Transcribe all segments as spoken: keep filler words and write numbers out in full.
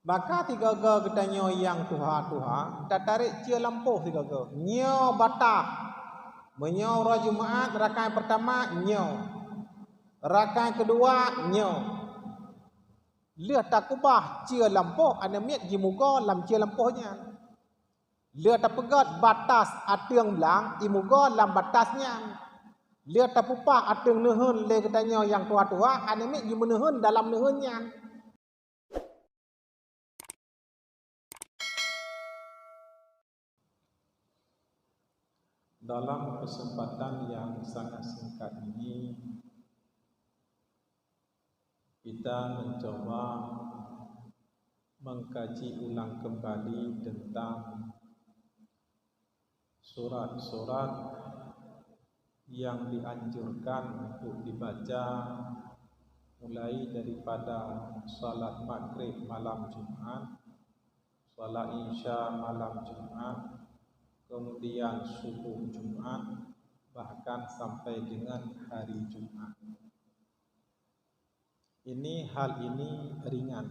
Maka sigoe-goe geutanyoe nyang tuha-tuha, tatarek ceue lampôh sigoe-goe. Nyoe batas. Meunyoe uroe Jumat rakaat peurtama, nyoe. Rakaat keudua, nyoe. Lheueh takubah ceue lampôh, aneuk miet jimugoe lam ceue lampôh nyan. Lheueh tapeugét batas ateueng blang, imugoe lam batas nyan. Lheueh tapupah ateueng neuheun lé geutanyoe nyang tuha-tuha, aneuk miet jimeuneuheun dalam neuheun nyan. Dalam kesempatan yang sangat singkat ini, kita mencoba mengkaji ulang kembali tentang surat-surat yang dianjurkan untuk dibaca mulai daripada salat Maghrib malam Jumat, salat Isya malam Jumat, kemudian subuh Jumat, bahkan sampai dengan hari Jumat. Ini, hal ini ringan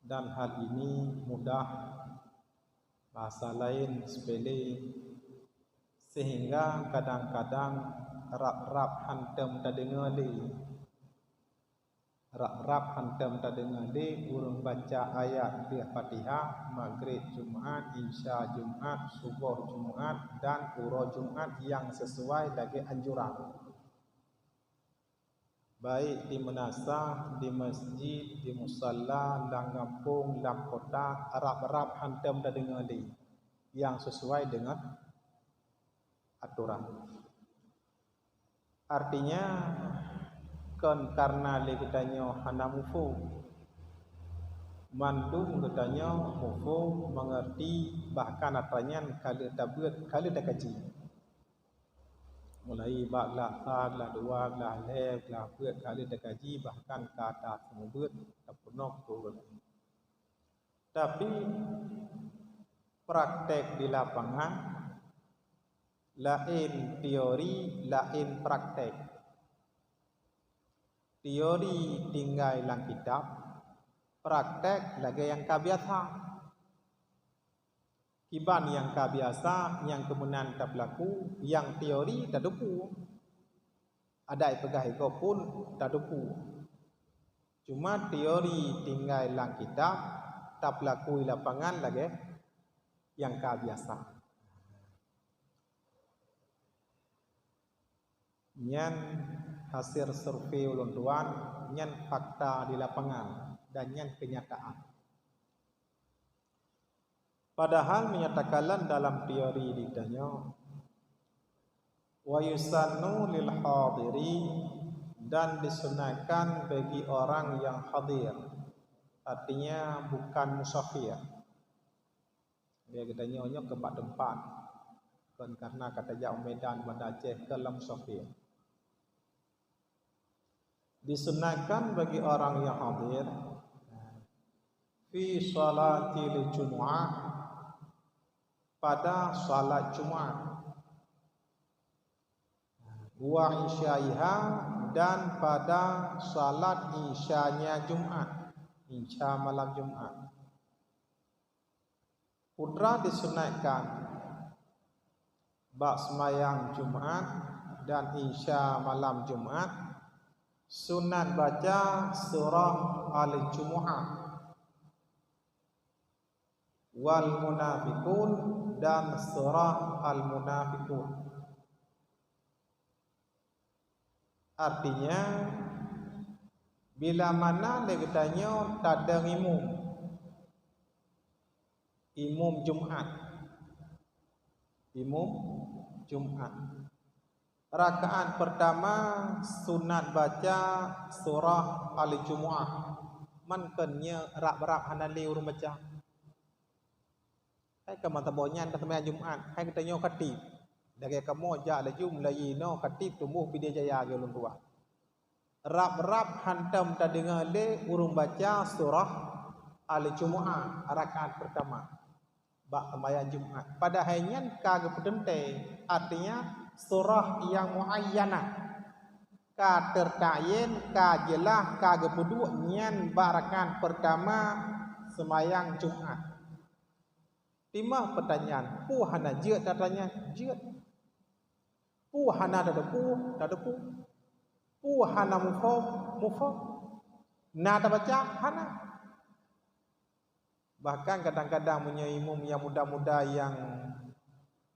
dan hal ini mudah, bahasa lain sepele, sehingga kadang-kadang rab-rab hántom tadeungoe lé. Rab-rab hántom tadeungoe lé ureuëng baca ayat di Fatihah, Maghrib Jumat, Isya Jumat, Suboh Jumat, dan uroe Jumat nyang sesuai lagée anjuran. Baik di meunasah, di masjid, di musalla, lam gampông, lam kota, rab-rab hántom tadeungoe lé nyang sesuai dengan aturan. Artinya, kon karena lé geutanyoe hana muphom. Mandum geutanyoe muphom, meungerti, bahkan atra nyan ka lheueh tabeuet, ka lheueh takaji. Mulai bak glah sa, glah dua, glah lhée, glah peuet ka lheueh takaji, bahkan ka taseumeubeuet, tapeunoh keu ureuëng. Tapi, praktek di lapangan, laén teori, laén praktek. Teori tinggai lam kitab, praktek lagée nyang ka biasa. Kiban nyang ka biasa, nyang keumeunan tapeulaku, nyang teori tateupeue. Adak ipeugah igoe pun tateupeue. Cuma teori tinggai lam kitab, tapeulakui lapangan lagée nyang ka biasa. Nyan hasil survei ulôn tuan, nyan fakta di lapangan, dan nyan kenyataan. Padahal meunyoe takalon dalam teori di tanyoe, "Wa yusannu lil hadiri," dan disunatkan bagi orang yang hadir, artinya bukan musafir. Lé geutanyoe nyoe keu bak teumpat, kon karena ka tajak u Medan, Banda Aceh, kon lam musafir. Disunatkan bagi orang yang hadir, fi salatil jumu'ah, pada salat Jumat, wa isyaiha, dan pada salat isyanya Jumat, isya malam Jumat. Putra disunatkan bak seumayang Jumat dan isya malam Jumat, sunat baca surah Al-Jumu'ah, wal Munafiqun, dan surah Al-Munafiqun. Artinya, bila mana lé geutanyoe tadong imum, imum Jumat, imum Jumat, rakaat peurtama sunat baca surah Al-Jumu'ah, meunan nyoe rab-rab hana lé ureuëng baca. Hai ka mata boh nyan ka seumayang Jumat, hai geutanyoe khatib. Lagée kamoe jak laju meulayeue inoe khatib tuboh Pidie Jaya lagée ulôn tuan. Rab-rab hantom tadeungoe lé ureuëng baca surah Al-Jumu'ah rakaat peurtama bak seumayang Jumat. Padahai nyan ka geupeuteuntée, artinya surah nyang muayyanah. ka teuta'yin, ka jeulaih, ka geupeuduek nyan bak rakaat peurtama seumayang Jumat. Teuma peutanyaan, peue hana jeuet tatanyan? Jeuet. Peue hana tateupeue? Tateupeue. Peue hana muphom? Muphom. Na tabaca? Hana. Bahkan kadang-kadang meunyoe imum nyang muda-muda nyang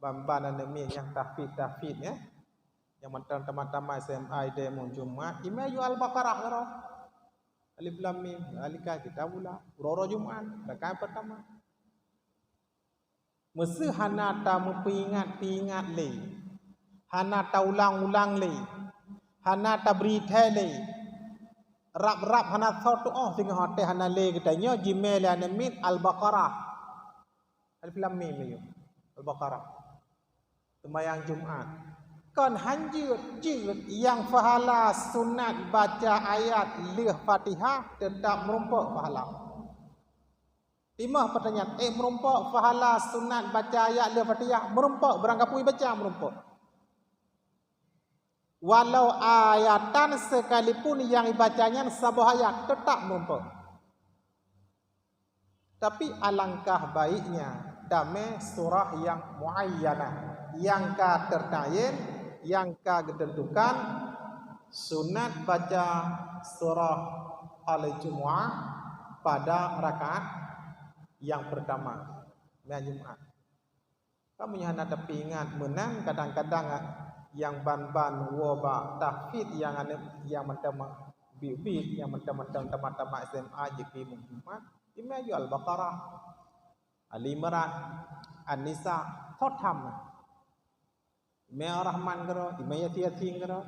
ban-ban aneuk miet nyang tahfidz-tahfidz, ya, nyang mantong tamat-tamat S M A ideh imum Jumat, imum yue Al-Baqarah keudroe. Alif Lam Mim, Dzalika Kitabula, uroe-uroe Jumat, rakaat peurtama. Meuseu hana tameupeuingat-peuingat lé, hana taulang-ulang lé, hana tabri thèe lé, rab-rab hana soe tu'oh singoh watèe hana lé geutanyoe jimè lé aneuk miet Al-Baqarah. Alif Lam Mim laju. Al-Baqarah. Seumayang Jumat. Kon han jeuet, jeuet nyang pahala sunat baca ayat lheueh Fatihah teutap meurumpok pahala. Teuma peutanyaan, eh, meurumpok pahala sunat baca ayat lheueh Fatihah? Meurumpok, barangkapeue baca meurumpok. Walau ayatan sekalipun nyang ibaca nyan saboh ayat, teutap meurumpok. Tapi alangkah baiknya tamè surah nyang muayyanah, nyang ka teuta'yin, nyang ka geuteuntukan sunat baca surah Al-Jumu'ah pada rakaat nyang peurtama, seumayang Jumat. Kamoe nyan hana tapeuingat meunan, kadang-kadang nyang ban-ban woe bak tahfidz nyang aneuk nyang mantong biet-biet, nyang mantong-mantong tamat-tamat S M A jikheun Jumat, imum yue Al-Baqarah, Ali Imran, An-Nisa, thot tham. Imum Ar-Rahman keudroe, imum Yasin, Yasin keudroe.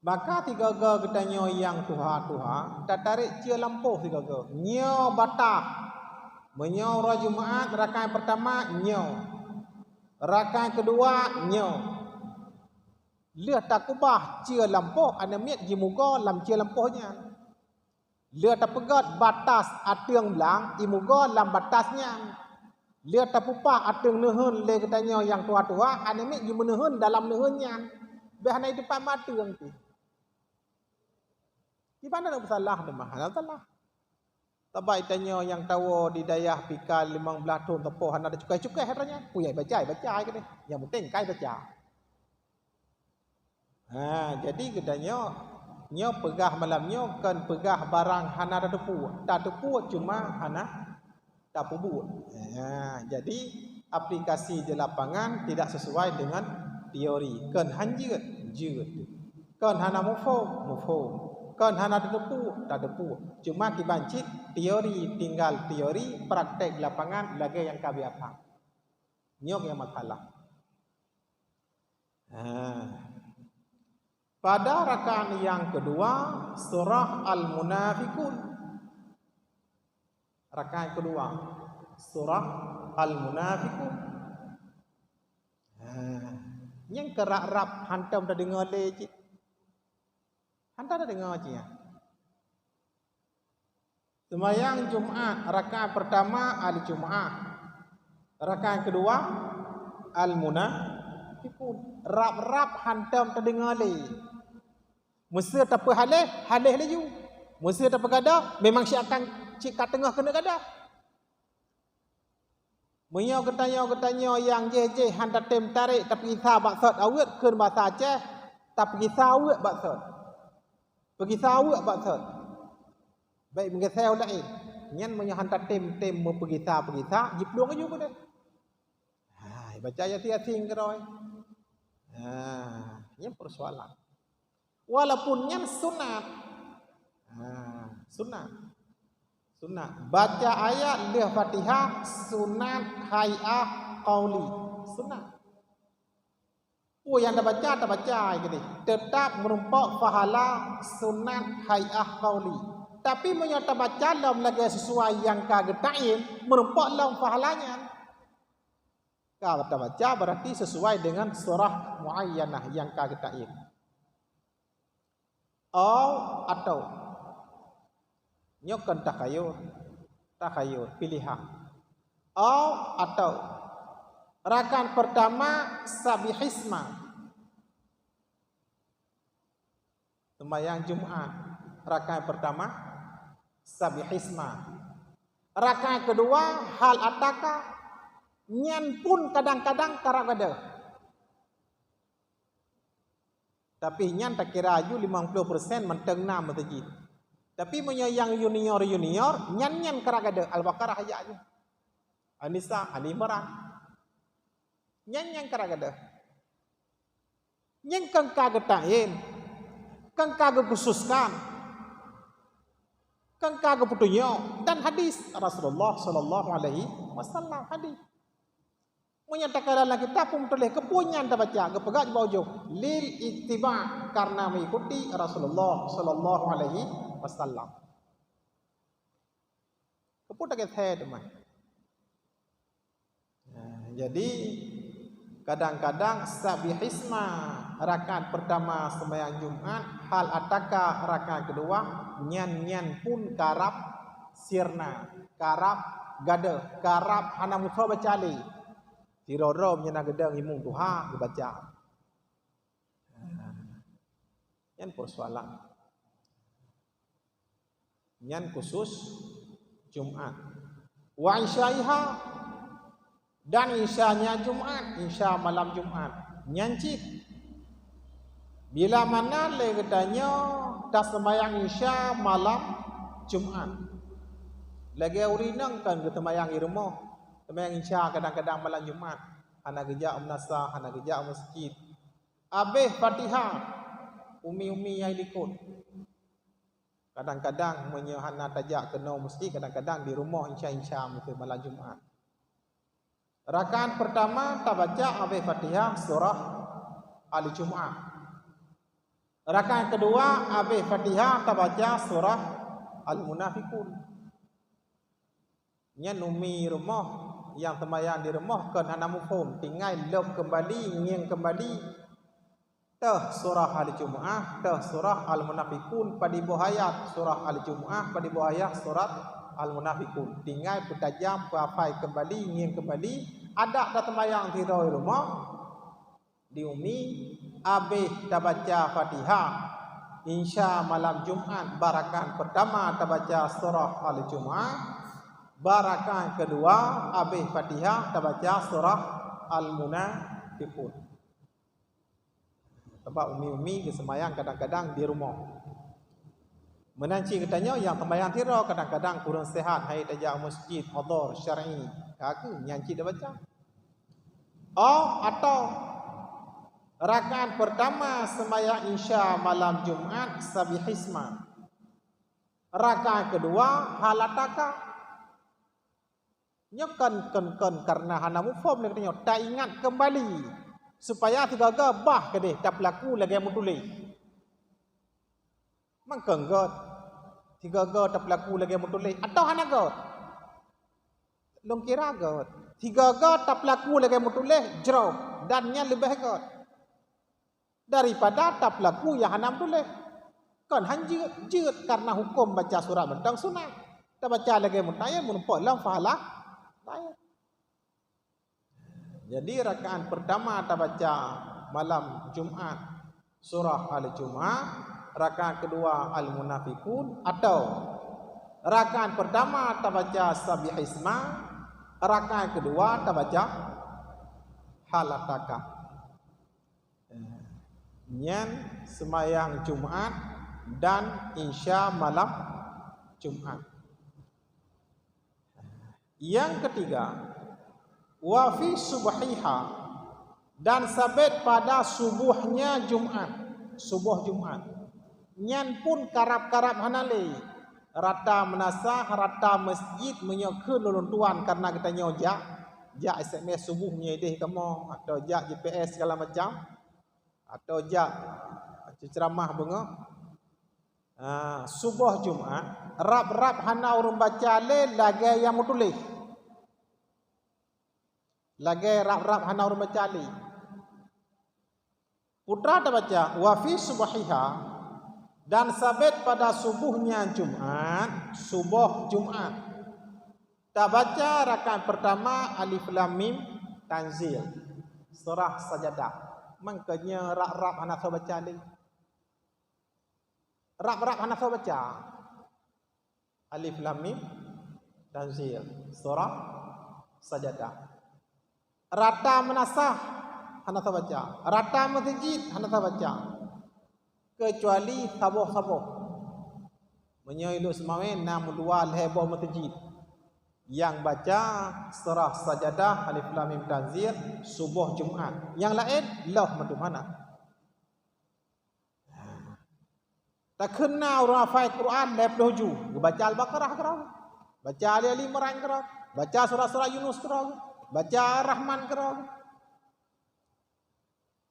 Maka sigoe-goe geutanyoe nyang tuha-tuha, tatarek ceue lampôh sigoe-goe. Nyoe batas. Meunyoe uroe Jumat rakaat peurtama, nyoe. Rakaat keudua, nyoe. Lheueh takeubah ceue lampôh, aneuk miet jimugoe lam ceue lampôh nyan. Lheueh tapeugét batas ateueng blang, imugoe lam batas nyan. Lheueh tapeupah ateueng neuheun lé geutanyoe nyang tuha-tuha, aneuk miet jimeuneuheun dalam neuheun nyan. Bèk hana iteupat ateueng pih. Kiban na peusalah teuma, hana salah. Sabab tanyoe nyang tawoe di dayah pih ka limong blaih thôn teupeu hana ada cukai-cukai atra nyan. Peue nyang ibaca, ibaca keudeh. Nyang penting ka ibaca. Ha, jadi geutanyoe, nyoe peugah malam nyoe kon peugah barang hana tateupeue. Tateupeue cuma hana tapeubuet. Ha, jadi aplikasi di lapangan tidak sesuai dengan teori. Kon han jeuet, jeuet. Kon hana muphom, muphom. Kon hana tateupeue, tateupeue. Cuma kiban cit teori tinggal teori, praktek di lapangan lagèe nyang ka biasa. Nyoe nyang masalah. Ha. Pada rakaat nyang keudua, surah Al-Munafiqun. Rakaat keudua, surah Al-Munafiqun. Ha. Nyang keu rab-rab hantom tadeungoe lé cit. Hantom tadeungoe cit nyan. Seumayang Jumat, rakaat peurtama Al-Jumu'ah, rakaat keudua Al-Munafiqun. Rab-rab hantom tadeungoe lé. Meuseu tapeuhaleh, haleh laju. Meuseu tapeugada, memang siakan cit ka teungoh keuneuk gada. Meunyoe geutanyoe-geutanyoe nyang jéh-jéh han tatem tarek tapeugisa bak sot aweuet kheun basa Aceh, tapeugisa aweuet bak sot. Peugisa aweuet bak sot. Bèk meugeusée u laén. Nyan meunyoe han tatem-tem meupeugisa-peugisa, jiplueng laju keudeh. Ha, baca Yasin-Yasin keudroe. Ha, nyan peusoalan. Walaupun nyan sunat. Ha, sunat. Sunat. Baca ayat lheueh Fatihah sunat hai'ah qauli. Sunat. Peue nyang tabaca, tabaca keudeh. Teutap meurumpok pahala sunat hai'ah qauli. Tapi meunyoe tabaca lom lagèe sesuai nyang ka geutakyin, meurumpok lom pahala nyan. Ka tabaca berarti sesuai dengan surah muayyanah nyang ka geutakyin. Au atau. Nyoe kon takhayul. Takhayul, pilihan. Au atau. Rakaat peurtama Sabbihisma. Seumayang Jumat, rakaat pertama, Sabbihisma. Rakaat kedua, Hal Ataka, nyan pun kadang-kadang karab gadôh. Tapi nyan takira aju limong ploh persen mantong na meuseujid. Tapi meunyoe nyang junior-junior, nyan-nyan karab gadôh, Al-Baqarah aja aju. An-Nisa, Ali Imran. Nyan-nyan karab gadôh. Nyan kon ka geutayin, kon ka geukhususkan, kon ka geupeutunyok, dan hadis Rasulullah sallallahu alaihi wasallam, hadis. Meunyoe takalon lam kitab pun meutuléh, keupeue nyan tabaca, geupeugah bak ujong, lil ittiba, karena mengikuti Rasulullah sallallahu alaihi wasallam. Keupeue takeusé teuma? Nah, jadi kadang-kadang Sabbihisma rakaat pertama seumayang Jumat, Hal Ataka rakaat kedua, nyan-nyan pun karab sirna, karab gadôh, karab hana musoe baca lé. Sidroe-droe meunyoe na geudong imum tuha geubaca. Nyan persoalan. Nyan khusus Jumat. Wa isyaiha, dan isyanya Jumat, isya malam Jumat. Nyan cit. Bila mana lé geutanyoe taseumayang isya malam Jumat. Lagée ureuëng inong kan geuseumayang di rumoh, seumayang isya kadang-kadang malam Jumat. Hana geujak u meunasah, hana geujak u meuseujid. Abéh Fatihah, umi-umi nyang likot. Kadang-kadang meunyoe hana tajak keunoe meuseujid, kadang-kadang di rumoh insya-insya meuteumé malam Jumat. Rakaat pertama tabaca abéh Fatihah surah Al-Jumu'ah. Rakaat kedua abéh Fatihah tabaca surah Al-Munafiqun. Nyan umi rumoh nyang seumayang di rumoh kon hana muphom, tinggai lom keumbali, ngieng keumbali. Teuh surah Al-Jumu'ah, teuh surah Al-Munafiqun, padub boh ayat surah Al-Jumu'ah, padub boh ayat surah Al-Munafiqun. Tinggai peutajam, peuhafai keumbali, ngieng keumbali, adak taseumayang sidroe rumoh. Di umi, abéh tabaca Fatihah. Insya malam Jumat, barakan pertama tabaca surah Al-Jumu'ah, barakan kedua abéh Fatihah tabaca surah Al-Munafiqun. Sebab umi-umi geuseumayang kadang-kadang di rumoh. Meunan cit geutanyoe nyang seumayang sidroe kadang-kadang kureueng seuhat, hai tajak u meuseujid, udhur syar'i, ka kheueh nyan cit tabaca. Oh, atau rakaat pertama seumayang Isya malam Jumat Sabbihisma. Rakaat kedua Hal Ataka. Nyoe kon, kon, kon karena hana muphom lé geutanyoe, taingat keumbali supaya sigoe-goe bah keudeh tapeulaku lagée meutuléh. Mangkon göt, sigoe-goe tapeulaku lagée meutuléh atawa hana göt? Lôn kira göt. Sigoe-goe tapeulaku lagée meutuléh jroh dan nyan leubeh göt daripada tapeulaku nyang hana meutuléh. Kon han jeuet, jeuet karena huköm baca surat mantong sunat. Tabaca lagée meutuléh meurumpok lam pahala laén. Jadi, rakaat pertama tabaca malam Jumat surah Al-Jumu'ah, rakaat kedua Al-Munafiqun, atau rakaat pertama tabaca Sabbihisma, rakaat kedua tabaca Hal Ataka. Nyan seumayang Jumat dan Isya malam Jumat. Yang ketiga, wa fi subhiha, dan sabet pada subuhnya Jumat, suboh Jumat. Nyan pun karab-karab hana lé. Rata meunasah, rata meuseujid meunyoe kheun lôn tuan karena geutanyoe jak, jak S M S suboh meunyoe ideh kamoe, atau jak G P S segala macam, atau jak ceuramah beungoh. Ah, suboh Jumat, rab-rab hana ureuëng baca lé lagée nyang meutuléh. Lagée rab-rab hana ureuëng baca lé. Putra tabaca, wa fi subhiha, dan sabet pada subuhnya Jumat, suboh Jumat. Tabaca rakaat pertama Alif Lam Mim Tanzil, surah Sajadah. Mangkanya rab-rab hana soe baca lé. Rab-rab hana soe baca. Alif Lam Mim Tanzil, surah Sajadah. Rata meunasah hana soe baca. Rata meuseujid hana soe baca. Keucuali saboh-saboh. Meunyoe i Lhokseumawe na meudua lhèe boh meuseujid nyang baca surah Sajadah, Alif Lam Mim Tanzil, suboh Jumat. Nyang laén lheueh mandum hana. Takheun na ureuëng hafai Quran lhèe ploh ju, geubaca Al-Baqarah keudroe, baca Ali, Ali Imran keudroe, baca surah-surah Yunus keudroe, baca Rahman keudroe.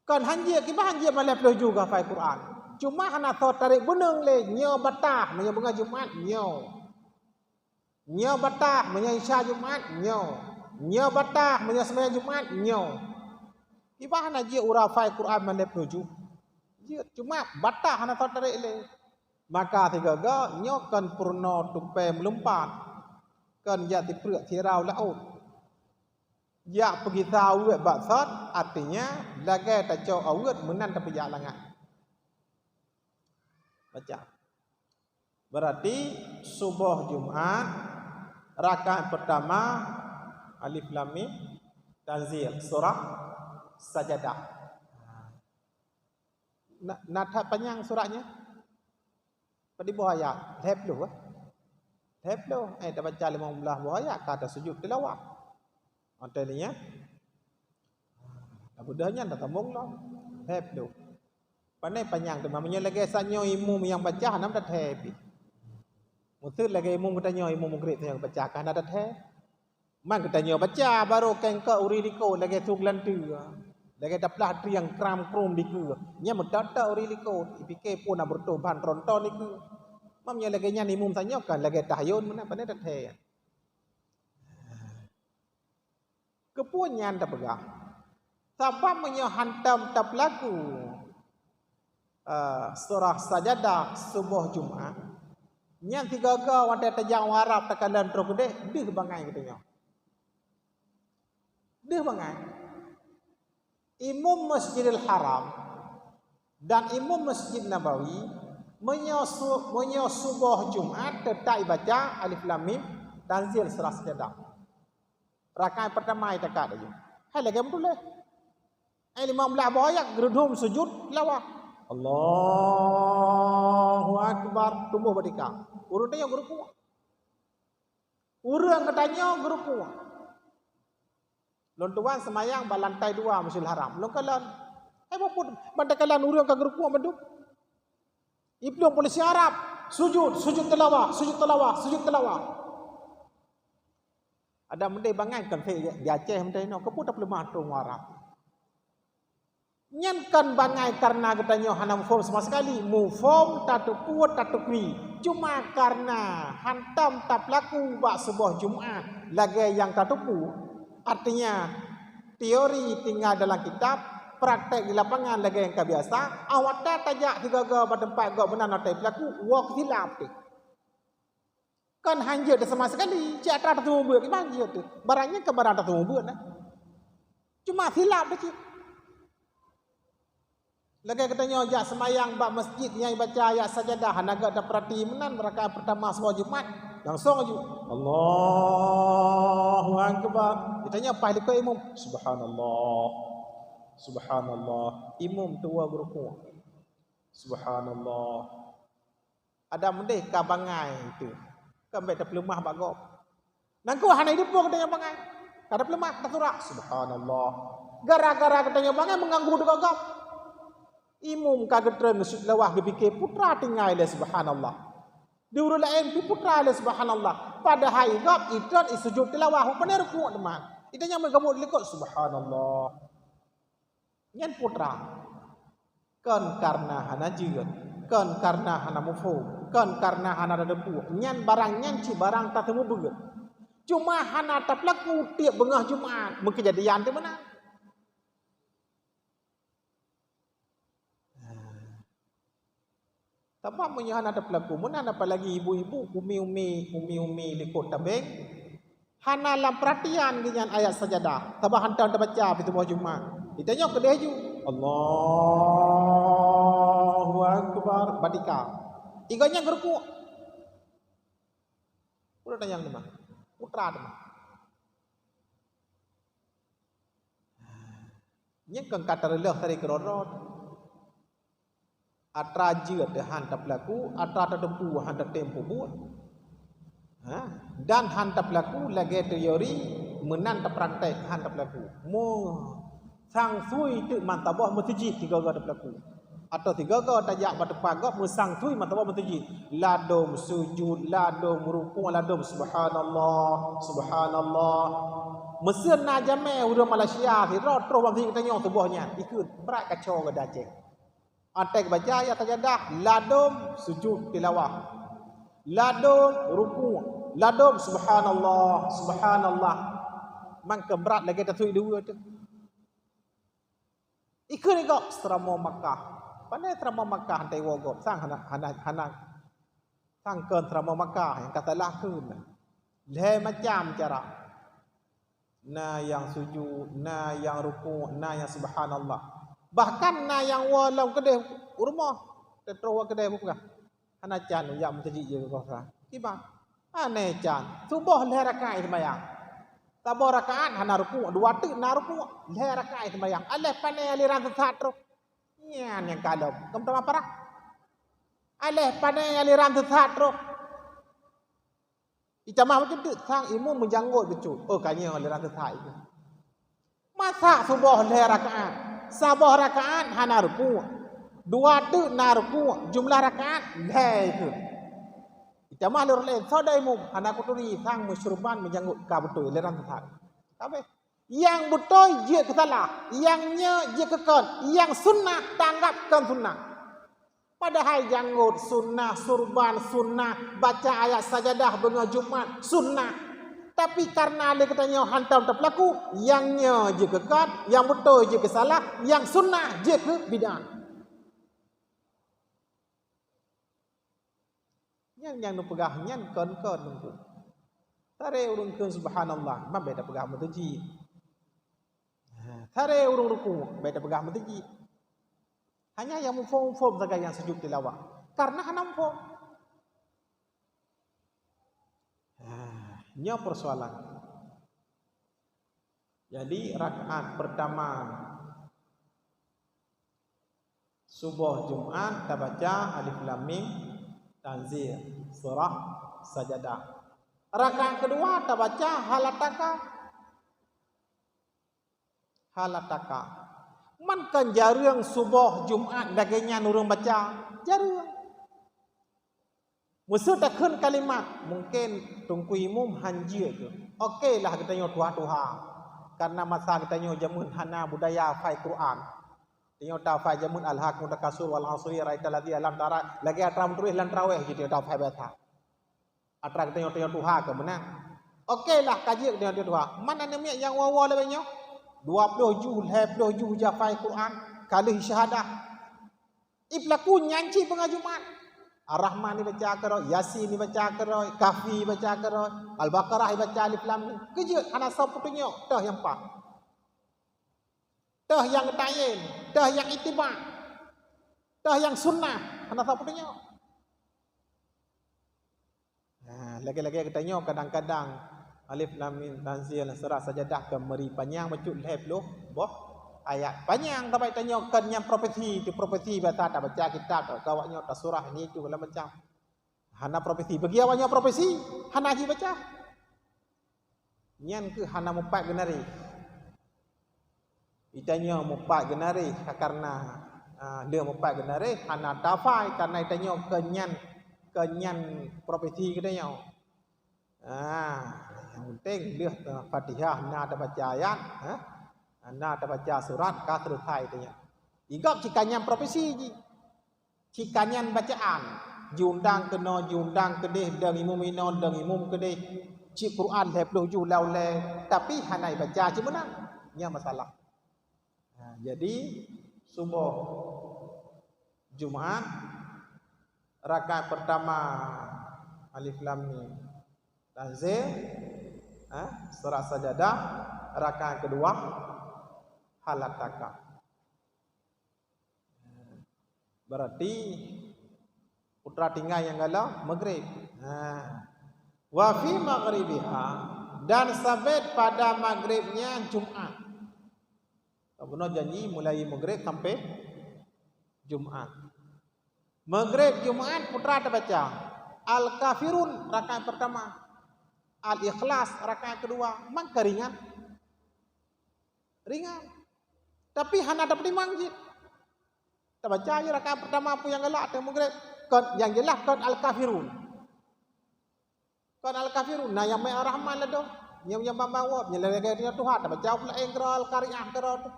Kon hanjeuet, kiban hanjeuet ban lhèe ploh ju geuhafai Quran. Cuma hana soe tarek beuneung lé, nyoe batah meunyoe beungoh Jumat nyoe. Nyoe batah meunyoe Isya Jumat nyoe. Nyoe batah meunyoe seumayang Jumat nyoe. Kiban hana jeuet ureuëng hafai Quran ban lhèe ploh ju. Jeuet, cuma batah hana soe tarek lé. Maka sigoe-goe nyoe kon peurunoe tupée meulumpat. Kon jak sipreuk sirau laôt. Jak peugisa aweuet bak sot, artinya lagée tacok aweuet meunan tapeujak langat. Baca. Berarti suboh Jumat, rakaat pertama Alif Lam Mim Tanzil, surah Sajadah. Na, na that panyang surat nyan? Padum boh ayat? Lhèe ploh, eh? Lhèe ploh. Eh, tabaca limong blaih boh ayat, ka tasujud tilawah. Watée nyan, tabeudôh nyan, tatambong lom. Lhèe ploh. Pane panyang teuma, meunyoe lagée sa nyoe imum nyang baca, hana tathèe pih. Meuseuet lagée imum geutanyoe, imum Maghrib nyang baca, ka hana tathèe. Man geutanyoe baca, barô kengkok uri likot, lagée su geulanteue. Lagée taplah triang kram krum dikeue. Nyan meutot-tot uri likot, ipike peue na beureutoh ban tronton dikeue. Man nyoe lagée nyan imum sa nyoe kan lagée tahyun meunan, pane tathèe. Keupeue nyan tapeugah? Sabab meunyoe hantom tapeulaku, eh, surah Sajadah suboh Jumat, nyan sigoe-goe watée tajak u Arab takalon troh keudeh, deuh bangai geutanyoe. Deuh bangai. Imum Masjidil Haram dan Imum Masjid Nabawi, meunyoe su-, meunyoe suboh Jumat teutap ibaca Alif Lam Mim Tanzil, surah Sajadah. Rakaat pertama itakat laju. Hai lagée meutuléh. Hai limong blaih boh ayat geudum sujud tilawah. Allahu Akbar, tuboh bak tika. Ureuëng tanyoe geurukuk. Ureuëng geutanyoe geurukuk. Lôn tuan seumayang bak lantai dua Masjidil Haram. Lôn kalon. Hai, peue ban takalon ureuëng ka geurukuk mandum. Iblong polisi Arab, sujud, sujud tilawah, sujud tilawah, sujud tilawah. Adak meudeh bangai kon di Aceh meudeh inoe, keupeue tapeuleumah ateueh Arab. Nyan kon bangai kareuna geutanyoe hana muphom sama sekali, muphom tateupeue tateupeue. Cuma kareuna hantom tapeulaku bak suboh Jumat lagée nyang tateupeue. Artinya, teori tinggai dalam kitab, praktek di lapangan lagée nyang ka biasa, awaknyan tajak sigoe-goe bak teumpat gob meunan watée peulaku, woe keu silap teuh. Kon hanjeuet sama sekali, cit atra taseumeubeuet, kiban jeuet teuh. Barang nyan kon barang taseumeubeuet nah. Cuma silap teuh cit. Lagée geutanyoe jak seumayang bak masjid nyang ibaca ayat sajadah, hana gét tapeurati meunan rakaat peurtama suboh Jumat, langsong aju, "Allahu Akbar." Geutanyoe paih likot imum, "Subhanallah, Subhanallah." Imum tuwoe geurukuk, "Subhanallah." Adak meudeh ka bangai teuh, ka bék tapeuleumah bak gob. Nangku hana ideupo geutanyoe bangai, ka tapeuleumah, tasurah, "Subhanallah." Gara-gara geutanyoe bangai meuganggu teuka gob. Imum ka geutreun sujud tilawah geupike peue teuma tinggai lé subhanallah. Di ureuëng laén pih peue teuma lé subhanallah. Padahai gob itreun isujud tilawah, u pane rukuk teuma. Geutanyoe meugabuek likot, "Subhanallah." Nyan peue teuma. Kon kareuna hana jeuet, kon kareuna hana muphom, kon kareuna hana tateupeue. Nyan barang nyan cit barang tateumeubeuet. Cuma hana tapeulaku tieb beungoh Jumat meukeujadian teuh meunan. Sabab meunyoe hana tapeulaku meunan, apalagi ibu-ibu, umi-umi, umi-umi likot tabeng, hana lam peuratian geuhnyan ayat sajadah, sabab hantom tabaca pih tuboh Jumat. Geutanyoe keudeh ju, "Allahu Akbar," bak tika. Tiga nyan geurukuk. Udah tanyang teuma. Putra teuma. Nyan kon ka tareuleuh dari keudroe-droe. Atra jeuet han tapeulaku, atra tateupeu han tatem peubuet. Ha? Dan han tapeulaku lagée teori, meunan tapraktek han tapeulaku. Mu sang sui teuk meusaboh meuseujid sigoe-goe tapeulaku. Atau sigoe-goe tajak bak teumpat gob meusang sui meusaboh meuseujid. Ladom sujud, ladom rukuk, ladom subhanallah, subhanallah. Meuseu na jamé ureuëng Malaysia sidroe troh bak meuseujid geutanyoe suboh nyan, ikheun brat kaco geuda cék. Até geubaca ayat sajadah, ladom sujud tilawah. Ladom rukuk, ladom subhanallah, subhanallah. Mangke brat lagée tasui dua tu. Ikheun gob seuramoe Makkah. Pane seuramoe Makkah han tawoe gob, sang hana, hana, hana. Sang kon seuramoe Makkah nyang ka salah kheun. Lhée macam cara. Na nyang sujud, na nyang rukuk, na nyang subhanallah. Bahkan na nyang woe lom keudeh u rumoh, teutroh woe keudeh beupeugah, "Hana can ujak meuseujid jih keu kosa." Kiban? Aneh can. Suboh lhée rakaat seumayang. Saboh rakaat hana rukuk, dua teuk na rukuk, lhée rakaat seumayang. Aléh pane aliran sesat troh. Nyan nyang kalon. Kamu teuma parah. Aléh pane aliran sesat troh. Itamah bacut teuk sang imum meujanggot bacut. Oh, ka nyoe aliran sesat itu. Masa suboh lhée rakaat? Saboh rakaat hana rukuk. Dua teuk na rukuk, jumlah rakaat lhée itu. Itamah lôn lé soe imum hana kuturi sang meusyuruban meujanggot ka beutôi aliran sesat. Kabeh. Nyang beutôi jeuet keu salah, nyang nyoe jeuet keu kon, nyang sunnah tanggap kon sunnah. Padahai janggot sunnah, surban sunnah, baca ayat sajadah beungoh Jumat sunnah. Tapi kareuna lé geutanyoe hantom tapeulaku, nyang nyoe jeuet keu kon, nyang beutôi jeuet keu salah, nyang sunnah jeuet keu bid'ah. Nyan nyang neupeugah nyan kon-kon Teungku. Tare ureuëng kheun subhanallah, man bèk tapeugah meuteujih. Ha, tare ureuëng rukuk, bèk tapeugah meuteujih. Hanya nyang muphom-muphom sagai nyang sujud tilawah. Karena hana muphom. Ha, nyoe persoalan. Jadi rakaat pertama suboh Jumat tabaca Alif Lam Mim Tanzil, surah Sajadah. Rakaat kedua tabaca Hal Ataka. Hal Ataka. Man kan jareueng suboh Jumat lagée nyan ureuëng baca? Jareueng. Meuseu takheun kalimat, mungken Teungku Imum han jeuet keuh. Oke lah geutanyoe tuha-tuha. Karena masa geutanyoe jameun hana budaya hafai Quran. Tanyoe tahafai jameun alhaakumut takasur wal asri ra'aital ladzina lam tara, lagée atra meutuléh lam traweh jih tanyoe tahafai biasa. Atra geutanyoe, tanyoe tuha keu meunan. Oke lah ka jeuet geutanyoe tuha. Man aneuk miet nyang woe-woe lagée nyoe? Dua ploh juh, lhée ploh juh jihafai Quran, ka lheueh syahadah. Ipeulaku nyan cit beungoh Jumat. Ar-Rahman ibaca keudroe, Yasin ibaca keudroe, Kahfi ibaca keudroe, Al-Baqarah ibaca Alif Lam Mim. Keujeuet hana soe peutunyok teuh nyang paih. Teuh nyang geutayén, teuh nyang ittiba, teuh nyang sunnah, hana soe peutunyok. Nah, lagée-lagée geutanyoe kadang-kadang Alif Lam Mim Tanzil, surah Sajadah ka meuri panyang bacut lhée ploh boh ayat. Panyang sabai tanyoe kon nyang profesi, tu profesi biasa tabaca kitab, tabaca awaknyoe, tasurah ini itu segala macam. Hana profesi. Bagi awaknyoe profesi, hana jibaca. Nyan keuh hana mupat geunaréh. Geutanyoe mupat geunaréh, kareuna, ah, lheueh mupat geunaréh hana tahafai, kareuna geutanyoe kon nyan, kon nyan profesi geutanyoe. Ah, nyang penting lheueh, ah, Fatihah na tabaca ayat, eh, na tabaca surat, ka seuleusoe geutanyoe. Igob cit kon nyan profesi jih. Cit kon nyan bacaan, jiundang keunoe, jiundang keudeh, dong imum inoe, dong imum keudeh, cit Quran lhée ploh juh lam ulée, tapi hana ibaca cit meunan. Nyan masalah. Nah, jadi suboh Jumat, rakaat pertama Alif Lam Mim Tanzil, eh, surah Sajadah, rakaat kedua Hal Ataka. Berarti Putra tinggai nyang galak Maghrib. Ha. Wa fi maghribiha, dan sabet pada Maghribnya Jumat. Bunoe janji mulai Maghrib sampai Jumat. Maghrib Jumat putra tabaca Al-Kafirun rakaat pertama, Al-Ikhlas rakaat kedua, maka ringan. Ringan. Tapi hana tapeutimang cit. Tabaca je rakaat pertama peue nyang galak ateueh Maghrib. Kon, nyang jeulaih kon Al-Kafirun. Kon Al-Kafirun, na nyang meu'ah Rahman ladôm. Nyang, nyang bang-bang wab, nyang lagèe nyoe Tuhan, tabaca pula Iqra, Al-Qari'ah, Iqra tu.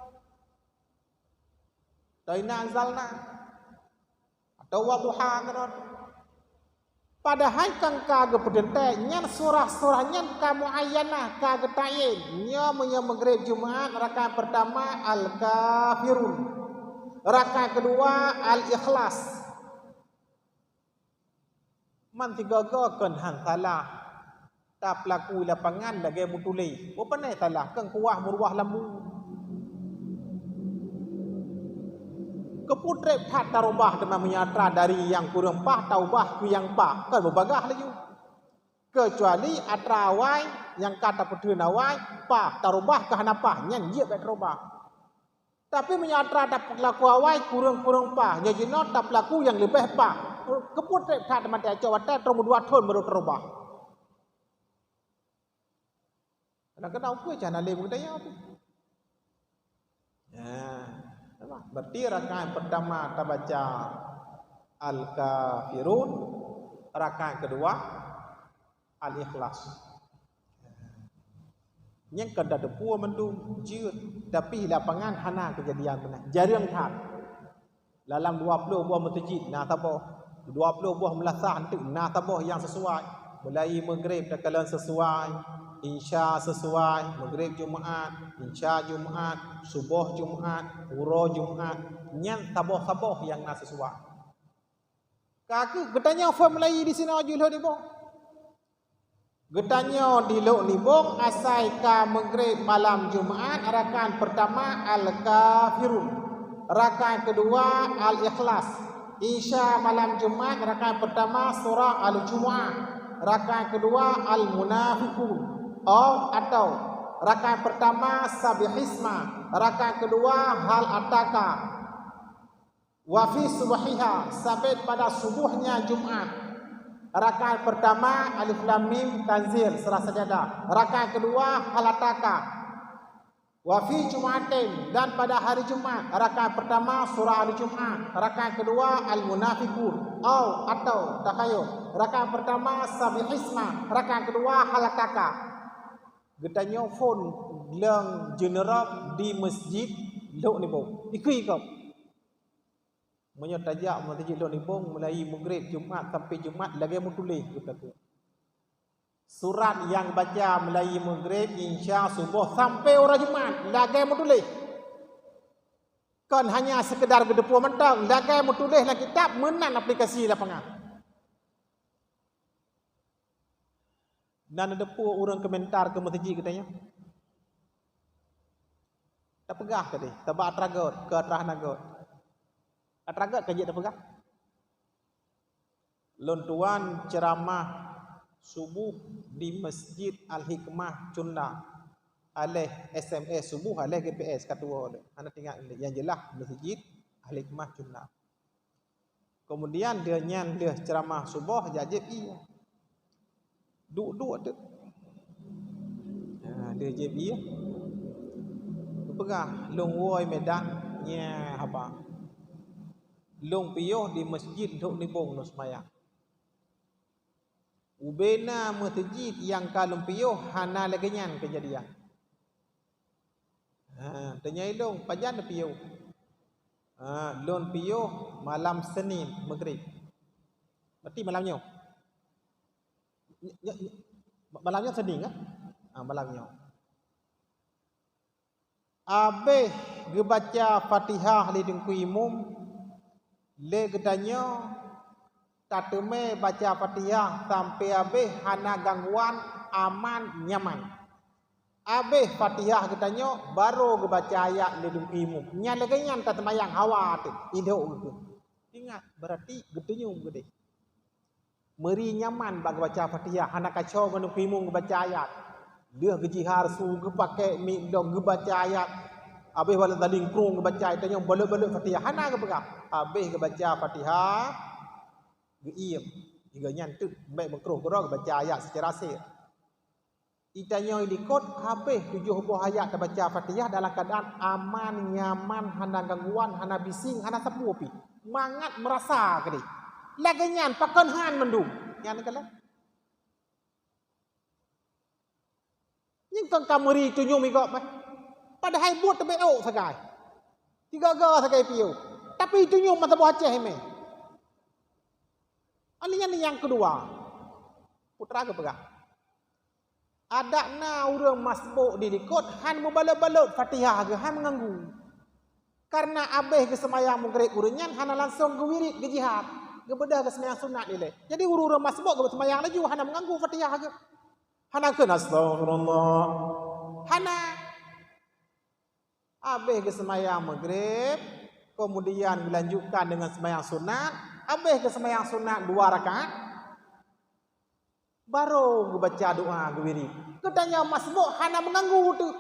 Atau Inna Anzalna. Atau Wadduha, Iqra tu. Padahai kan ka geupeuteuntèe, nyan surah-surah nyan ka muayyanah, ka geuta'yin. Nyoe meunyoe Maghrib Jumat, rakaat pertama Al-Kafirun. Rakaat kedua Al-Ikhlas. Man sigoe-goe kon han salah. Tapeulaku lapangan lagèe meutuléh. Boh pane salah, kon kuah meuruah lambu. Keupeue trép that tarubah teuma meunyoe atra dari nyang kureueng paih taubah keu nyang paih, kon beubagaih laju. Keucuali atra awai nyang ka tapeutheun awai paih, tarubah keu hana paih, nyan jeuet bèk tarubah. Tapi meunyoe atra tapeulaku awai kureueng-kureueng paih, nyoe jinoe tapeulaku nyang leubeh paih. Keupeue trép that mantong cok watèe troh meudua thon baru tarubah. Kadang-kadang peue cah na lé beugeudaya tu. Ya, nampak? Berarti rakaat pertama tabaca Al-Kafirun, rakaat kedua Al-Ikhlas. Nyang ka tateupeue mandum jeuet, tapi lapangan hana keujadian meunan. Jareueng that. Dalam dua ploh boh meuseujid na saboh, dua ploh boh meulasah eunteuk na saboh nyang sisuai. Mulai Maghrib takalon sisuai, Isya sisuai, Maghrib Jumat, Isya Jumat, Suboh Jumat, Uroe Jumat, nyan saboh-saboh nyang na sisuai. Ka keuh geutanyoe phon mulai disinoe jeuet lheueh nibong. Geutanyoe di Lhok Nibong asai ka Maghrib malam Jumat, rakaat pertama Al-Kafirun, rakaat kedua Al-Ikhlas, Isya malam Jumat, rakaat pertama surah Al-Jumu'ah, rakaat kedua Al-Munafiqun, oh, atau rakaat pertama Sabbihisma, rakaat kedua Hal Ataka. Wa fi subhiha, sabet pada subuhnya Jumat. Rakaat pertama Alif Lam Mim Tanzil, surah Sajadah. Rakaat kedua Hal Ataka. Wa fi Jum'atin, dan pada hari Jumat, rakaat pertama surah Al-Jumu'ah, rakaat kedua Al-Munafiqun, au, atau, takhayul, rakaat pertama Sabbihisma, rakaat kedua Hal Ataka. Geutanyoe phon lôn jeuneurab di Masjid Lhok Nibong. Ikui kop. Meunyoe tajak meuseujid Lhok Nibong mulai Maghrib Jumat sampai Jumat lagèe meutuléh geutanyoe. Surat nyang baca mulai Maghrib, Isya, Suboh sampai uroe Jumat lagèe meutuléh. Kon hanya sekedar geuteupeue mantong, lagèe meutuléh lam kitab meunan aplikasi lapangan. Na neuteupeue ureueng komentar keu meuseujid geutanyoe? Tapeugah tadi, tabak atra göt keu atra hana göt. Atra göt ka jeuet tapeugah. Lôn tuan ceuramah suboh di Masjid Al-Hikmah Cunda. Aléh S M S suboh, aléh G P S ka tuwoe lé. Hana teuingat lé. Nyang jeulaih Masjid Al-Hikmah Cunda. Keumudian lheueh nyan, lheueh ceuramah suboh, jak jieb ié. Duek-duek teuk. Ha, lheueh jieb ié. Peugah, lôn woe Medan, nyan haba. Lôn piôh di Masjid Lhok Nibong lôn seumayang. Ubena meuseujid nyang ka lôn piôh hana lagèe nyan keujadian. Ha, tanyong lôn, pajan lôn piôh? Ha, lôn piôh malam Senin Maghrib. Berarti malam nyoe. Ny-, ny-, ny-, malam nyoe Senin, kan? Ha, malam nyoe. Abéh geubaca Fatihah lé Teungku Imum, lé geutanyoe tateumé baca Fatihah sampai abéh hana gangguan, aman, nyaman. Abéh Fatihah geutanyoe, barô geubaca ayat lé Teungku Imum. Nyan lagèe nyan taseumayang hawa teuh, indhok geuh. Ingat, berarti geutunyom keudéh. Meuri nyaman bak geubaca Fatihah, hana kacau ngon ureuëng imum geubaca ayat. Lheueh geujihar su geupakèk mik dong geubaca ayat. Abéh walat tadi krung geubaca ayat, tanyoe balot-balot Fatihah, hana geupeugah. Abéh geubaca Fatihah, geuiem. Geuh nyan teuk bèk meukroh keudroe geubaca ayat seucara sir. Geutanyoe likot habéh tujoh boh ayat tabaca Fatihah dalam keuadaan aman, nyaman, hana gangguan, hana bising, hana sapeue pih. Mangat meurasa keudeh. Lagèe nyan pakon han mandum. Nyan kalon. Nyan kon ka meuri tunyum igop, eh. Padahai buet teubiet ôk sagai. Tiga-ga sagai piôh. Tapi tunyum masa boh Aceh mé. Alèh nyan nyang keudua. Putra geupeugah. Adak na ureuëng masbuk di likot han meubalot-balot Fatihah geuh, han meuganggu. Karena abéh geuseumayang Maghrib ureuëng nyan hana langsong geuwirit geujihar, geubeudôh geuseumayang sunat ilée. Jadi ureuëng-ureuëng masbuk geuseumayang laju hana meuganggu Fatihah geuh. Hana kheun astaghfirullah. Hana. Abéh geuseumayang Maghrib, kemudian dilanjutkan dengan seumayang sunat. Abéh geuseumayang sunat dua rakaat, barô geubaca doa geuwirit. Geutanyoe masbuk hana meuganggu teuh.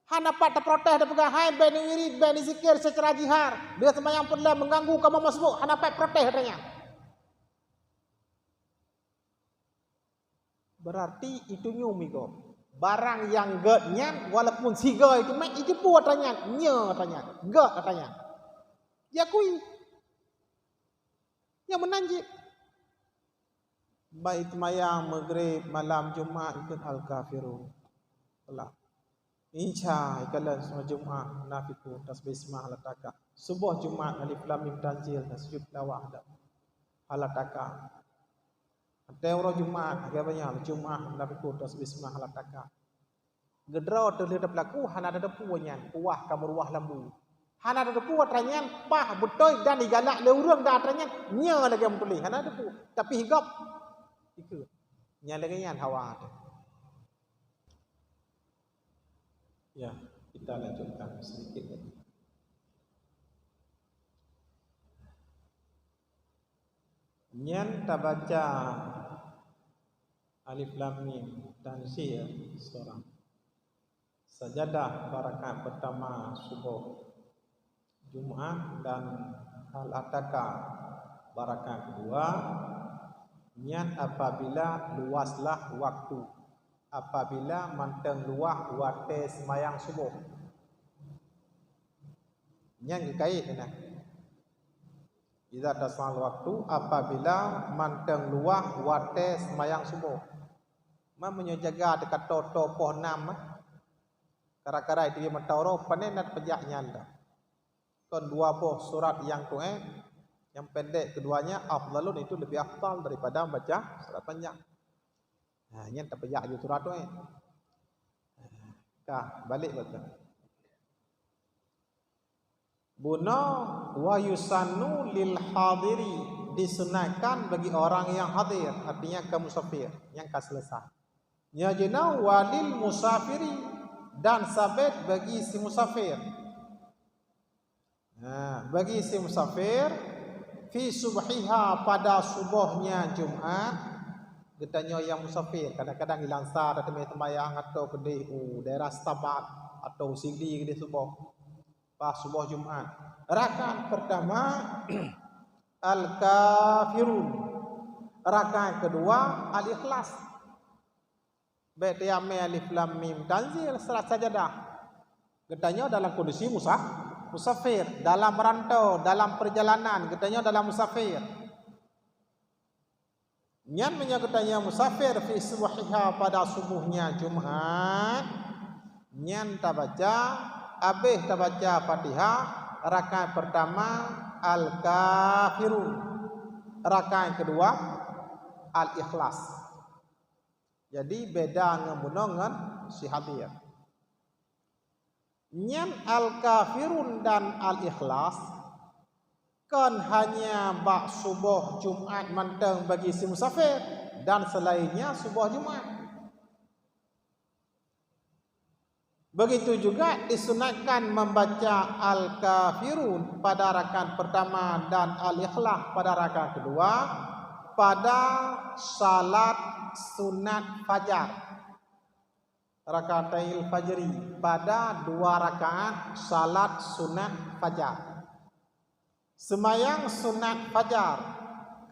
Hana pat taprotes tapeugah, "Hai, bèk neuwirit, bèk neuzikir seucara jihar. Lheueh seumayang peureulèe meuganggu kamoe masbuk," hana pat protes geutanyoe. Berarti itunyum igop. Barang nyang gèt nyan walaupun sigoe itu mat, itu pun atra nyan, nyoe atra nyan, gèt atra nyan. Diakui. Nyang meunan jih. Bak seumayang Maghrib malam Jumat ikheun Al-Kafirun. Telah. Isya ikalon seumayang Jumat Munafiqun tasbih Bismillah halatakah. Suboh Jumat Alif Lam Mim Tanzil dan sujud tilawah halatakah. Watèe uroe Jumat, lagèe banyak Jumat Munafiqun tasbih Bismillah halatakah. Geudroe teuh lheueh tapeulaku hana tateupeue nyan, kuah ka meuruah lam bu. Hana tateupeue atra nyan paih beutôi dan igalak lé ureuëng dan atra nyan nyoe lagèe meutuléh, hana tateupeue. Tapi higop ikheun. Nyan lagèe nyan hawa teuh. Ya, kita lanjutkan sedikit lagi. Nyan tabaca Alif Lam Mim Tanzil seurang. Sajadah bak rakaat peurtama suboh Jumat dan Hal Ataka bak rakaat keudua, nyan apabila luwaslah waktu, apabila mantong luwah watèe seumayang suboh. Nyan geukait nyan. Idza tasal waktu, apabila mantong luwah watèe seumayang suboh. Man meunyoe jaga teuka toe-toe poh nam, eh. Kara-kara itu dia mata uroe, pane na peujak nyan dah. Kon dua boh surat nyang tu'en, nyang pendek keduanya afdalun, itu lebih afdal daripada membaca surat panjang. Nah, nyan tapeujak ju surat tu'en. Ka, balik baca. Bunoe wa yusannu lil hadiri, disunatkan bagi orang yang hadir, artinya ka musafir, nyang ka selesai. Nyoe jinoe walil musafiri, dan sabet bagi si musafir. Ha, bagi si musafir, fi subhiha, pada subohnya Jumat, geutanyoe nyang musafir, kadang-kadang di Langsa tateumé seumayang atau keudeh u daerah Setabat atau Sigli keudeh suboh. Pas suboh Jumat. Rakaat pertama Al-Kafirun. Rakaat kedua Al-Ikhlas. Bèk teuamé Alif Lam Mim Tanzil, surat Sajadah. Geutanyoe dalam kondisi musa-, musafir, dalam rantau, dalam perjalanan, geutanyoe dalam musafir. Nyan meunyoe geutanyoe musafir fi subhiha pada subohnya Jumat, nyan tabaca, abéh tabaca Fatihah, rakaat pertama Al-Kafirun, rakaat kedua Al-Ikhlas. Jadi beda ngon bunoe ngon si hadir. Nyan Al-Kafirun dan Al-Ikhlas kon hanya bak suboh Jumat mantong bagi si musafir dan selainnya suboh Jumat. Begitu juga disunatkan membaca Al-Kafirun pada rakaat pertama dan Al-Ikhlas pada rakaat kedua, pada salat sunat fajar. Rakatail fajri, pada dua rakaat salat sunat fajar. Seumayang sunat fajar,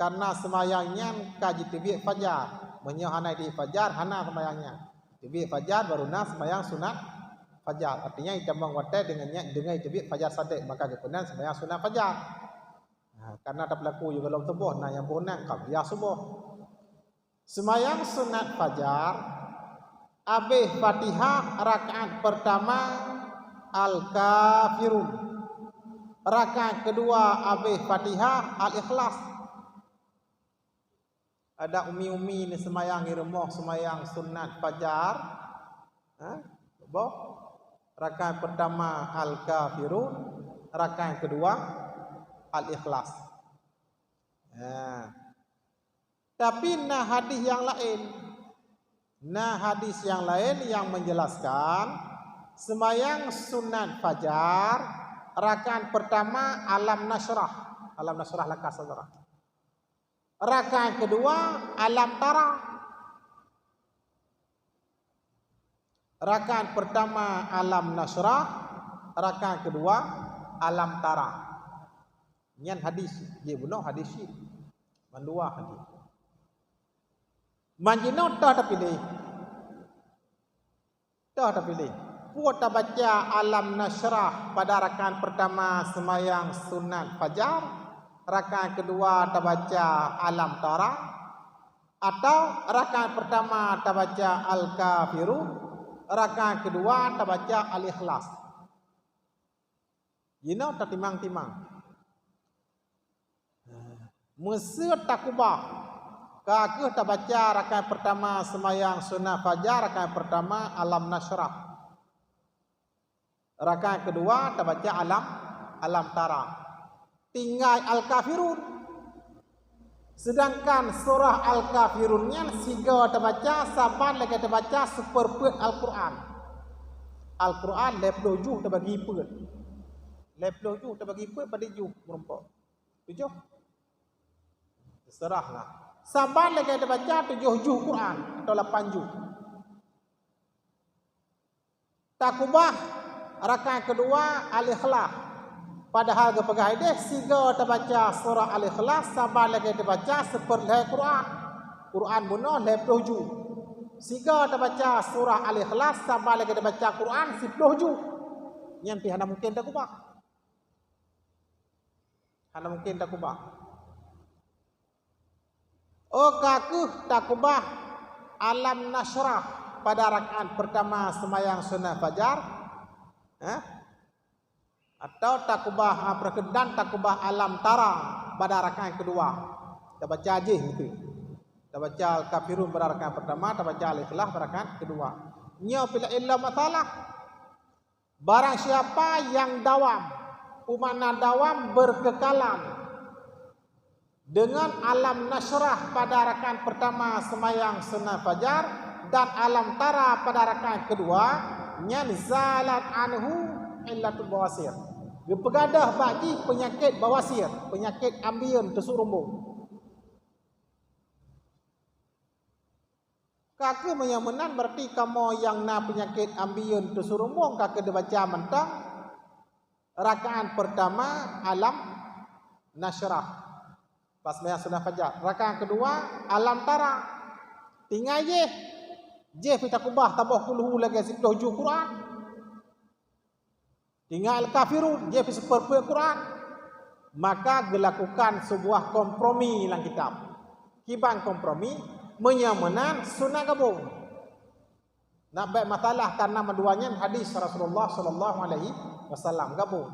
karena seumayang nyan ka jiteubiet fajar. Meunyoe hana jiteubiet fajar, hana seumayang nyan. Teubiet fajar baru na seumayang sunat fajar. Artinya, itamong watèe deungon niat deungon jiteubiet fajar sadék, maka geupeunan seumayang sunat fajar. Nah, karena tapeulaku yôh gohlom suboh, na nyang boh nan qabliyah suboh. Seumayang sunat fajar, abéh Fatihah rakaat pertama Al-Kafirun. Rakaat kedua abéh Fatihah Al-Ikhlas. Ada umi-umi ni seumayang di rumoh seumayang sunat fajar. Ha? Boh? Rakaat pertama Al-Kafirun, rakaat kedua Al-Ikhlas. Ha. Tapi na hadis nyang laén. Na hadis nyang laén nyang menjelaskan seumayang sunat fajar rakaat pertama Alam Nasyrah. Alam Nasyrah lakah saudara. Rakaat kedua Alam Tara. Rakaat pertama Alam Nasyrah, rakaat kedua Alam Tara. Nyan hadis, jih bunoe hadis cit. Mandua hadis. Manjinoe toh tapiléh. Toh tapiléh. Peue tabaca Alam Nasyrah pada rakaat pertama seumayang sunat fajar, rakaat kedua tabaca Alam Tara, atau rakaat pertama tabaca Al-Kafirun, rakaat kedua tabaca Al-Ikhlas. Jinoe tatimang-timang. Meuseuet takubah, ka kheueh tabaca rakaat pertama seumayang sunat fajar, rakaat pertama Alam Nasyrah. Rakaat kedua tabaca Alam, Alam Tara. Tinggai Al-Kafirun. Sedangkan surah Al-Kafirun nyan sigoe tabaca saban lagèe tabaca sipeurpeuet Al-Qur'an. Al-Qur'an lhèe ploh juh tabagi peuet. Lhèe ploh juh tabagi peuet padum juh meurumpok? Tujoh? Terserahlah. Saban lagèe tabaca tujoh juh Qur'an atau lapan juh. Takubah rakaat kedua Al-Ikhlas. Padahal geupeugah idéh sigoe tabaca surah Al-Ikhlas saban lagèe tabaca sipeurlhèe Qur'an. Qur'an bunoe lhèe ploh juh. Sigoe tabaca surah Al-Ikhlas saban lagèe tabaca Qur'an siploh juh. Nyan pih hana mungken takubah. Hana mungken takubah. Oh, ka kheueh takubah Alam Nasyrah pada rakaat pertama seumayang sunat fajar, eh? Atau takubah, ah, perkedan takubah Alam Tara pada rakaat kedua. Tabaca jih gitu. Tabaca Al-Kafirun pada rakaat pertama, tabaca Al-Ikhlas pada rakaat kedua. Nyoe pih laén lom masalah. Barang siapa yang dawam, peue makna dawam, berkekalan, dengan Alam Nasyrah pada rakaat pertama seumayang sunat fajar dan Alam Tara pada rakaat kedua, nyan zalat anhu illatul bawasir. Geupeugadôh bak jih peunyakét bawasir, peunyakét ambien teusuk rumbong. Ka kheueh meunyoe meunan, berarti kamoe nyang na peunyakét ambien teusuk rumbong ka kheueh tabaca mantong rakaat pertama Alam Nasyrah pas seumayang sunat fajar, rakaat kedua Alam Tara. Tinggai jih, jih pih takubah saboh kulhu lagèe siploh juh Qur'an. Tinggai Al-Kafirun, jih pih sipeurpeuet Qur'an. Maka geulakukan seubuah kompromi lam kitab. Kiban kompromi, meunyoe meunan sunat gabong. Nak bèk masalah karena mandua nyan hadis Rasulullah sallallahu alaihi wasallam gabong.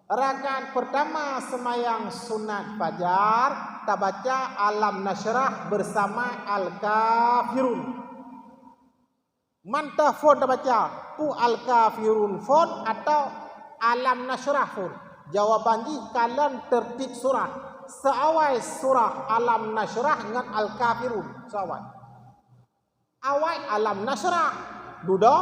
Rakaat pertama seumayang sunat fajar tabaca Alam Nasyrah bersama Al-Kafirun. Mantong phôn tabaca, peue Al-Kafirun phôn atau Alam Nasyrah phôn? Jawaban jih kalon tertib surat. Seuawai surah Alam Nasyrah ngon Al-Kafirun. Seuawai. Awai Alam Nasyrah, dudoe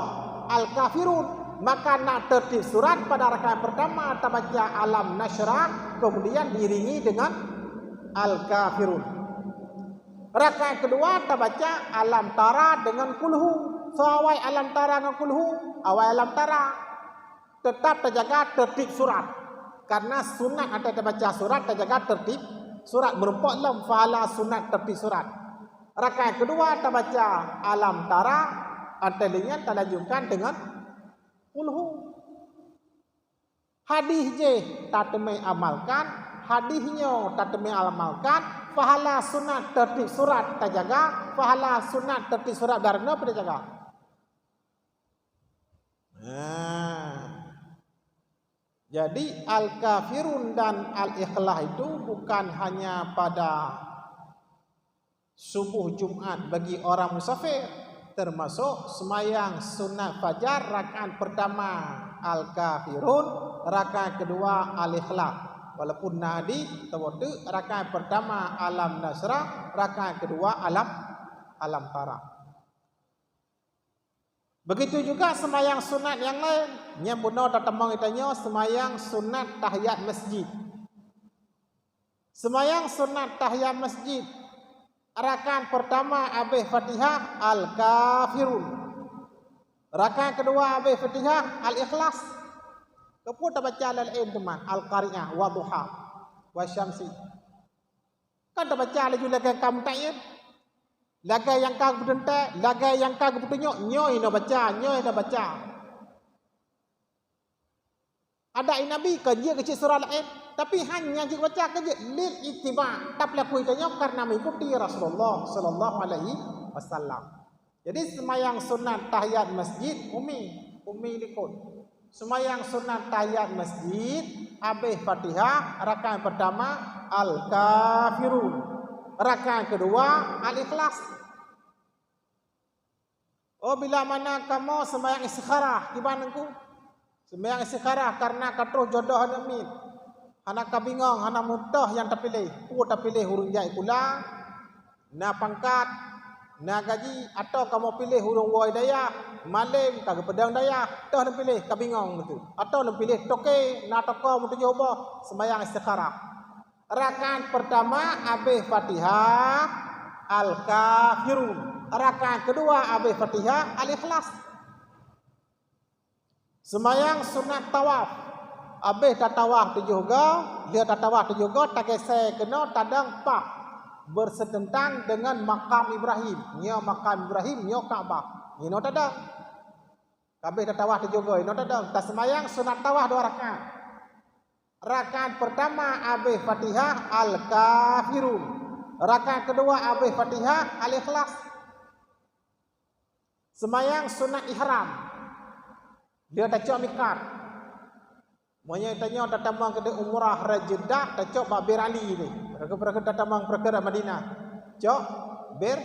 Al-Kafirun. Maka na tertib surat pada rakaat pertama tabaca Alam Nasyrah, kemudian diiringi dengan Al-Kafirun. Rakaat keudua tabaca Alam Tara deungon Kulhu. Soe awai Alam Tara ngon Kulhu? Awai Alam Tara. Teutap tajaga tertib surat. Karena sunat watée tabaca surat tajaga tertib surat, meurumpok lom pahala sunat tertib surat. Rakaat keudua tabaca Alam Tara, watée lheueh nyan talanjutkan deungon Kulhu. Hadih jih tateumé amalkan, hadih nyoe tateumé amalkan, pahala sunat tertib surat tajaga, pahala sunat tertib surat barna pun tajaga. Nah, jadi Al-Kafirun dan Al-Ikhlas itu bukan hanya pada subuh Jumat bagi orang musafir, termasuk semayang sunat fajar rakaat pertama Al-Kafirun, rakaat kedua Al-Ikhlas. Walaupun na di teuboteuk, rakaat pertama Alam Nasyrah, rakaat kedua Alam Alam Tara. Begitu juga semayang sunat nyang laén. Nyang bunoe tatamong geutanyoe semayang sunat tahiyat masjid. Semayang sunat tahiyat masjid, rakaat pertama abéh Fatihah, Al-Kafirun. Rakaat kedua abéh Fatihah, Al-Ikhlas. Keupeue tabaca laén teuma, Al-Qari'ah, Wadduha, Wasyamsi. Kan tabaca laju lagée ka meutakyin. Lagée nyang ka geupeuteuntée, lagée nyang ka geupeutunyok, nyoe hinoe baca, nyoe hinoe baca. Adak Nabi ka jeuet keu cit surah laén, tapi hana jeuet baca, ka jeuet lil ittiba, tapeulaku tanyoe karena mengikuti Rasulullah sallallahu alaihi wasallam. Jadi, seumayang sunat tahiyat masjid, umi, umi likot. Seumayang sunat tahiyat masjid, abéh Fatihah, rakaat pertama, Al-Kafirun. Rakaat kedua, Al-Ikhlas. Oh, bila mana kamoe seumayang istikharah, kiban Teungku? Seumayang istikharah karena ka troh jodoh aneuk miet. Hana ka bingong, hana mutoh nyang tapiléh. Peue tapiléh ureuëng jai kula, na pangkat, na gaji, atawa kamoe piléh ureuëng woe dayah, malém ka geupeudong dayah, toh neupiléh ka bingong beutôi. Atawa neupiléh toke, na toko meutujoh boh, seumayang istikharah. Rakaat pertama abéh Fatihah, Al-Kafirun. Rakaat kedua abéh Fatihah, Al-Ikhlas. Seumayang sunat tawaf. Abéh tatawaf tujoh goe, lheueh tatawaf tujoh goe, tagése keunoe tadong paih, bersiteuntang deungon makam Ibrahim. Nyoe makam Ibrahim, nyoe Ka'bah. Nyoe tadong. Abéh tatawaf tujoh goe, nyoe tadong. Taseumayang sunat tawaf dua rakaat. Rakaat pertama abéh Fatihah, Al-Kafirun. Rakaat kedua abéh Fatihah, Al-Ikhlas. Seumayang sunat ihram. Dia tacok mikat. Meunyoe tanyoe tatamong keudeh umrah rot Jeddah, tacok bak Bir Ali deh. Peureukeut-peureukeut tatamong peureukeut rot Madinah. Cok Bir,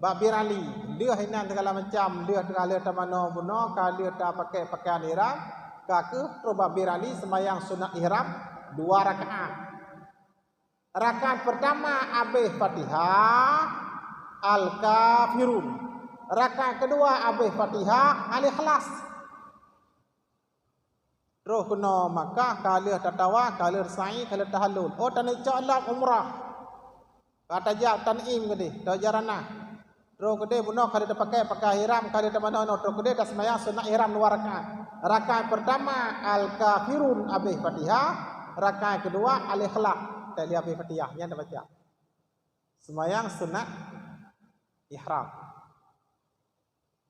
bak Bir Ali. Lheueh inan segala macam, lheueh teuka lheueh tamanoe bunoe, ka lheueh tapakai pakaian ihram, ka keuh troh bak Bir Ali seumayang sunat ihram dua rakaat. Rakaat pertama abéh Fatihah, Al-Kafirun. Rakaat kedua abéh Fatihah, Al-Ikhlas. Troh keunoe Makkah, ka lheueh tatawaf, ka lheueh sa'i, ka lheueh tahallul. Oh, taneuk cok lom umrah. Ka tajak tan'im keudeh, tajak ranah. Troh keudeh bunoe ka lheueh tapakai pakaian ihram, ka lheueh tamanoe, troh keudeh taseumayang sunat ihram dua rakaat. Rakaat pertama Al-Kafirun abéh Fatihah, rakaat kedua Al-Ikhlas. Tak lheueh abéh Fatihah, nyan tabaca. Seumayang sunat ihram.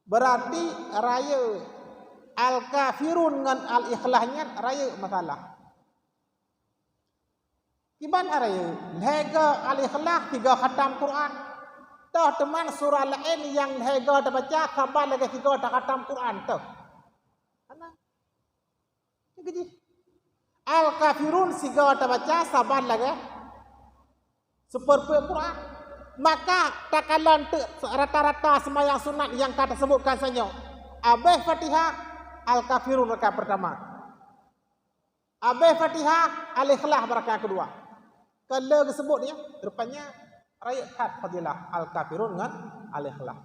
Berarti rayeuk Al-Kafirun ngon Al-Ikhlas nyan rayeuk masalah. Kiban rayeuk, lhée goe Al-Ikhlas sigoe khatam Quran. Toh teuma surah laén nyang lhée goe tabaca saban lagée sigoe takhatam Quran toh. Hana. Nyang keujih. Al-Kafirun sigoe tabaca saban lagée siperfek Quran. Maka takalon teuk rata-rata seumayang sunat nyang ka tasebutkan sanyoe. Abéh Fatihah, Al-Kafirun rakaat pertama. Abéh Fatihah, Al-Ikhlas rakaat kedua. Ka lheueh geusebut nyan, rupanya rayeuk that fadilah Al-Kafirun ngon Al-Ikhlas.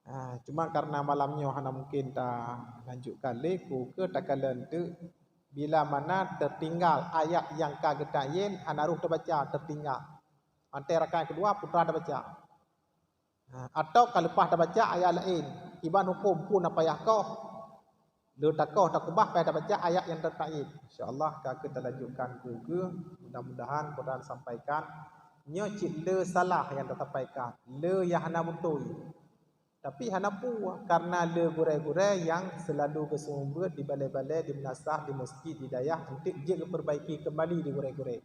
Ah, cuma karena malam nyoe hana mungkin talanjutkan lé, ku keuh takalon teuk bila mana teutinggal ayat nyang ka geutakyin hana roh teubaca teutinggal. Watèe rakaat keudua putra tabaca. Ha, atau ka leupah tabaca ayat laén, kiban huköm pun na payah koh. Lheueh takoh takeubah payah tabaca ayat nyang teukaid. Insya Allah ka keuh talanjutkan keu-keu. Mudah-mudahan Quran sampaikan. Nyoe cit le salah nyang tasampaikan, le nyang hana beutôi. Tapi hana peue, karena le gurèe-gurèe nyang seulalu geuseumeubeuet di balè-balè, di meunasah, di meuseujid, di dayah, eunteuk jeuet geupeurbaiki keumbali di gurèe-gurèe.